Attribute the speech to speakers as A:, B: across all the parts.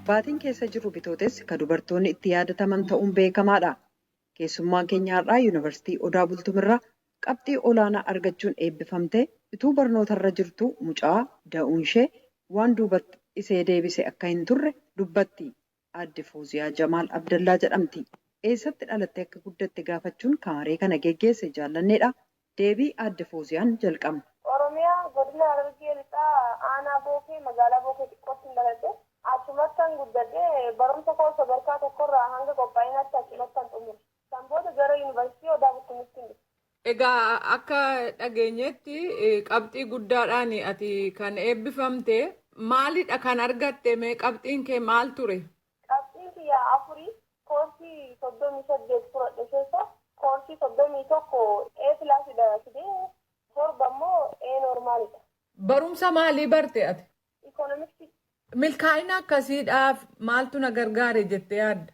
A: Baatiin keessa jirru Bitootessi ka dubartoonni itti yaadataman ta'uun beekamaadha. Keessummaan keenya har'aa Yuunivarsiitii Odaa Bultumirraa qabxii olaanaa argachuun eebbifamtee utuu barnootarra jirtuu mucaa da'uunshee waan duubatti isee deebise akka hin turre dubbatti. Aadde Fooziyaa Jamaal Abdallaa jedhamti. Eessatti dhalattee akka guddatte gaafachuun kamaree kana geggeesse jaallanneedha. Deebii Aadde Fooziyaan jalqabna.
B: Oromiyaa, godina Harargee Lixaa, aanaa Bookee, magaalaa Bookee xiqqootti dhaladhe. Achumattan guddadhe. Barumsa koo sadarkaa tokkorraa hanga qophaa'inaatti achumattan xumure. San booda gara Yuunivarsiitii Odaa Bultumitti dhufe.
C: Egaa akka dhageenyetti qabxii guddaadhaan ati kan eebbifamte. Maalidha kan argatte? Mee qabxiin kee maal ture?
B: Qabxiin kiyya 4. Koorsii 38 fudhadhe keessa koorsii 31 A plusidha fidee, 7 immoo A normalidha.
C: Barumsa maalii barte ati?
B: Ikoonomiksii.
C: Milkaa'ina akkasiidhaaf maaltu na gargaare jettee yaadda?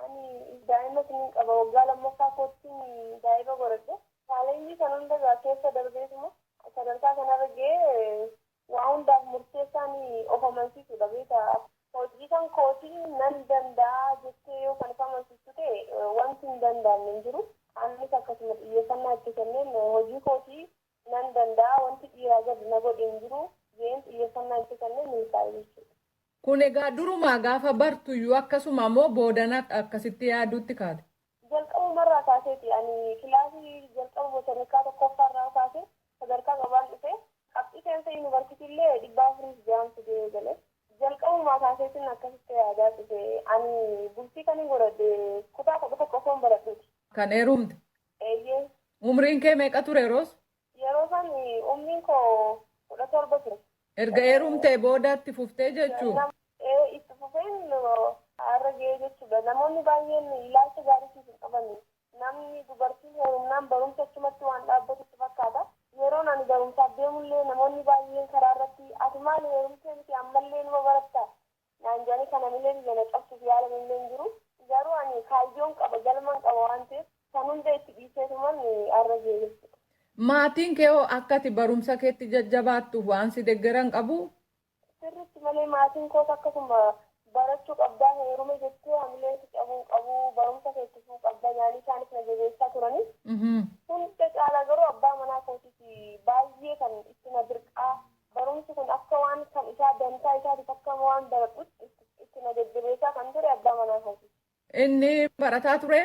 B: Ani daa'ima sinin qaba. Waggaa lammaffaa koottiin daa'ima godhadhe. Challenge kan hunda keessa darbeetuma sadarkaa kanarra ga'ee. Waa hundaaf murteessaan of amansiisuudha, beekaa. Hojii kan kootii nan danda'a jettee yoo kan of amansiistu ta'e, wanti hin danda'amne hin jiru. Anis akkasuma xiyyeeffannaa itti kenneen hojii kootii nan danda'a, wanti dhiiraa gadi na godhe hin jiru jeen xiyyeeffannaa itti kenneen milkaa'e jechuudha.
C: Kun egaa durumaa gaafa bartuyyuu akkasuma moo boodana akkasitti yaaduutti kaate?
B: Jalqabumarraa kaaseeti. Ani kilaasii jalqabuma sadarkaa tokkoffaarraa kaasee sadarkaa qabaan dhufe. Qabxii seensa yuunivarsiitii illee 406 fidee gale. Jalqabumaa kaaseetiin akkasitti yaadaa dhufe. Ani bultii kan hin godhadhe kutaa 11 osoon baradhuuti.
C: Kan heerumte?
B: Eeyyee.
C: Umriin kee meeqa ture yeroos?
B: Yeroo san umriin koo 17 ture.
C: Erga heerumtee booda itti fuftee jechuu?
B: Itti fufeen har'a ga'ee jechuudha. Namoonni baay'een ilaalcha gaarii siif hin qabani. Namni dubartiin heerumnaan barumsa achumatti waan dhaabbatutti fakkaata. Yeroon ani barumsaaf deemullee namoonni baay'een karaa irratti "Ati maali, heerumtee miti, ammallee numa baratta?" naan jedhanii kana millee biyya na cabsuuf yaalan illee hin jiru. Garuu ani kaayyoon qaba, galman qaba waan ta'eef kan hunda itti dhiiseetuman har'a ga'ee jechuudha.
C: Maatiin kee hoo akka ati barumsa keetti jajjabaattuuf waan si deeggaran qabu?
B: Sirriitti malee. Maatiin koos akkasuma barachuu qabdaa, heerume jettee hamileen si cabuu qabu, barumsa keetti fufuu qabda nyaanii isaanis na jabeessaa turanii. Hunda caalaa garuu abbaa manaa kootiiti baay'ee kan itti na dirqaa, barumsi kun akka waan kan isaa dantaa isaatiif akka waan baradhutti itti na jajjabeessaa kan ture abbaa manaa kooti.
C: Inni barataa ture?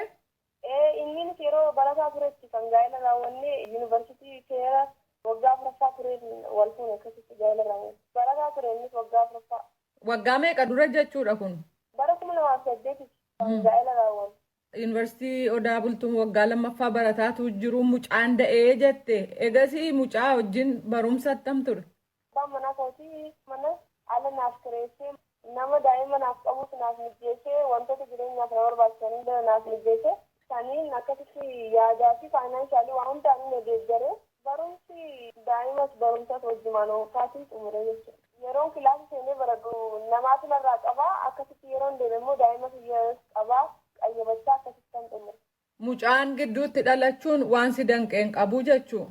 B: Ee, innis yeroo barataa turetti kan gaa'ela raawwannee. Yuunivarsiitii seera waggaa afuraffaa tureen wal fuune, akkasitti gaa'ela raawwanne. Barataa ture innis waggaa afuraffaa.
C: Waggaa meeqa dura jechuudha kun?
B: Bara 2008tti kan gaa'ela raawwanne.
C: Yuunivarsiitii Odaa Bultuun waggaa lammaffaa barataatu jiru mucaan da'ee jette. Egasii mucaa wajjin barumsa attam ture?
B: Abbaan manaa kootii mana ala naaf kireessee, nama daa'ima naaf qabus naaf mijeessee, wantoota jireenyaaf na barbaachisan hunda naaf mijeessee, saniin akkasitti yaadaa fi financially waa hundaan na deeggaree, barumsi daa'imas barumsas wajjumaan oofaatiin xumure jechuudha. Yeroon kilaasii seenee baradhu namaatu narraa qabaa, akkasitti yeroon deeme immoo daa'ima kiyyaas qabaa, qayyabachaa akkasitti kan xumure.
C: Mucaan gidduutti dhalachuun waan si danqeen qabu jechuu?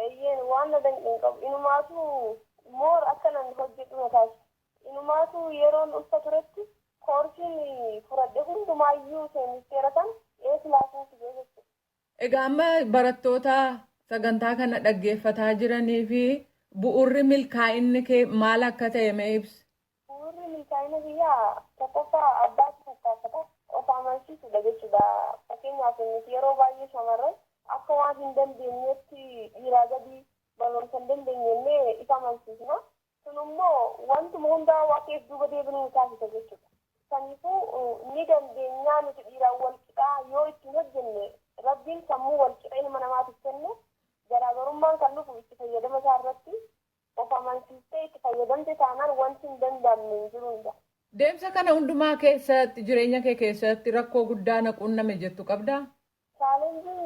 B: Eeyyeen, waan na danqeen qabu. Inumaatu more akka nan hojjedhu na taasisa. Inumaatu yeroon ulfa turetti koorsiin fudhadhe hundumaayyuu seemisteera kan A plusiin fidee jechuudha.
C: Egaa amma barattoota sagantaa kana dhaggeeffataa jiranii fi bu'uurri milkaa'inni kee maal akka ta'e mee ibsi?
B: Bu'uurri milkaa'ina kiyyaa tokkoffaa abbaatu tattaafata, of amansiisuudha jechuudha. Fakkeenyaaf nuti yeroo baay'ee shamarran akka waan hin dandeenyetti, dhiiraa gadi barumsa hin dandeenyennee isa amansiisna. Sun immoo wantuma hundaa waaqeef duuba deebinuu nu taasisa jechuudha. Kanaafuu ni dandeenyaa, nuti dhiiraan wal qixaa yoo ittiin hojjenne. Rabbiin sammuu wal qixa ilma namaatiif kenne, garaagarummaan kan dhufu itti fayyadama isaa irratti. Of amansiistee itti fayyadamte taanaan wanti hin danda'amne hin jiru hunda.
C: Deemsa kana hundumaa keessatti, jireenya kee keessatti rakkoo guddaa na qunname jettu qabdaa?
B: Challenge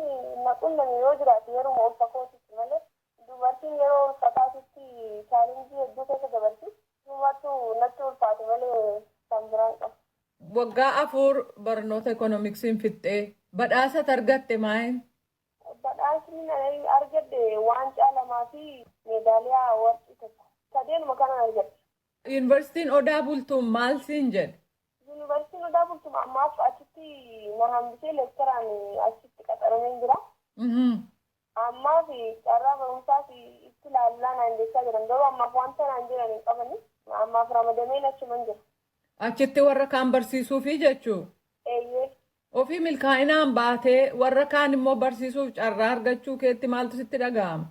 B: na qunname yoo jiraate yeruma ulfa kootitti malee, dubartiin yeroo ulfataatitti challenge hedduu keessa dabarti. Dhumatu natti ulfaate malee kan biraan qabu.
C: Waggaa 4 barnoota ikoonomiksiin fixxee badhaasa argatte maal?
B: Badhaasni ani argadhe waancaa lamaa fi meedaaliyaa warqii tokko. Sadeenuma kanan argadhe.
C: Yuunivarsiitiin Odaa Bultuun maal siin jedhe?
B: Ammaaf achitti na hambisee leektaraan achitti qaxaramee jira. Ammaaf carraa barumsaas itti ilaallaa naan jechaa jiran garuu ammaaf wanta naan jedhan hin qabani. Ammaaf ramadameen achuman jira.
C: Achitti warra kaan barsiisuufi jechuu?
B: Eeyyee.
C: Ofii milkaa'inaan baatee warra kaan immoo barsiisuuf carraa argachuu keetti maaltu sitti dhaga'ama?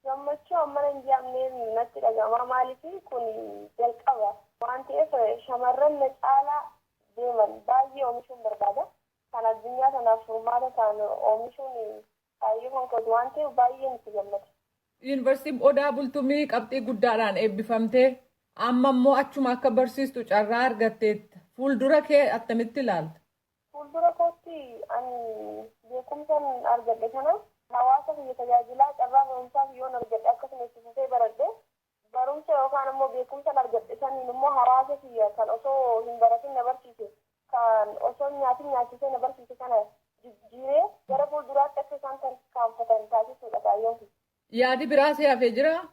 B: Gammachuu hammana hin jedhamne natti dhaga'ama. Maaliif kun jalqaba waan ta'eef shamarran na caalaa deeman baay'ee oomishuun barbaada. Kan addunyaa kanaaf furmaata ta'an oomishuun kaayyoo kan kooti waan ta'eef baay'ee itti gammada.
C: Yuunivarsiitiin Odaa Bultumii qabxii guddaadhaan eebbifamtee amma immoo achuma akka barsiistu carraa argatteetta. Fuuldura kee attamitti ilaalta?
B: Fuuldura kootti ani beekumsan argadhe kana hawaasa kiyya tajaajilaa carraa barumsaaf yoon argadhe akkasuma itti fufee baradhe barumsa yookaan immoo beekumsan argadhe saniin immoo hawaasa kiyya kan osoo hin baratin na barsiise kan osoo hin nyaatin nyaachisee na barsiise kana jijjiiree gara fuulduraatti akka isaan tarkaanfatan taasisuudha kaayyoon kiyya.
C: Yaadi biraa si hafee jiraa?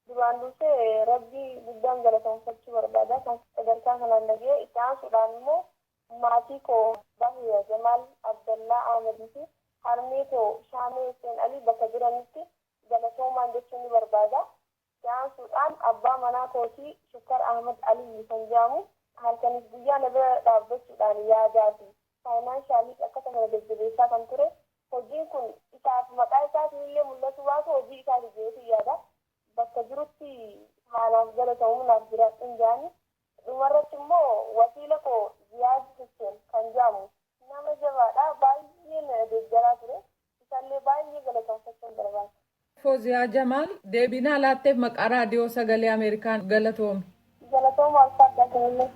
B: Duraan dursee rabbii guddaan galatoomfachuu barbaada. Kan sadarkaa kanaan dhagee itti aansuudhaan immoo maatii koo Bahiya Jamaal Abdallaa Ahmedii fi harmee koo Shaamee Hussein Alii bakka jiranitti galatoomaan jechuu ni barbaada. Itti aansuudhaan abbaa manaa kootii Shukkar Ahmed Alii kan jedhamu halkanis guyyaa na bira dhaabbachuudhaan yaadaa fi faayinaanshaaliis akkasuma na jajjabeessaa kan ture. Hojiin kun isaaf maqaa isaatiin illee mul'atu baatu hojii isaati jedheetu yaada. Bakka jirutti haalaaf galatamu naaf jiraadhuun jaani. Dhumarratti immoo wasiila koo Ziyaad Hussein kan jedhamu nama jabaadha. Baay'ee na deeggaraa ture. Isallee baay'ee galatoomfachuun barbaada.
C: Fooziyaa Jamaal deebii naa laatteef maqaa raadiyoo sagalee Ameerikaan galatoomi.
B: Galatooma alfaadhaa isinillee.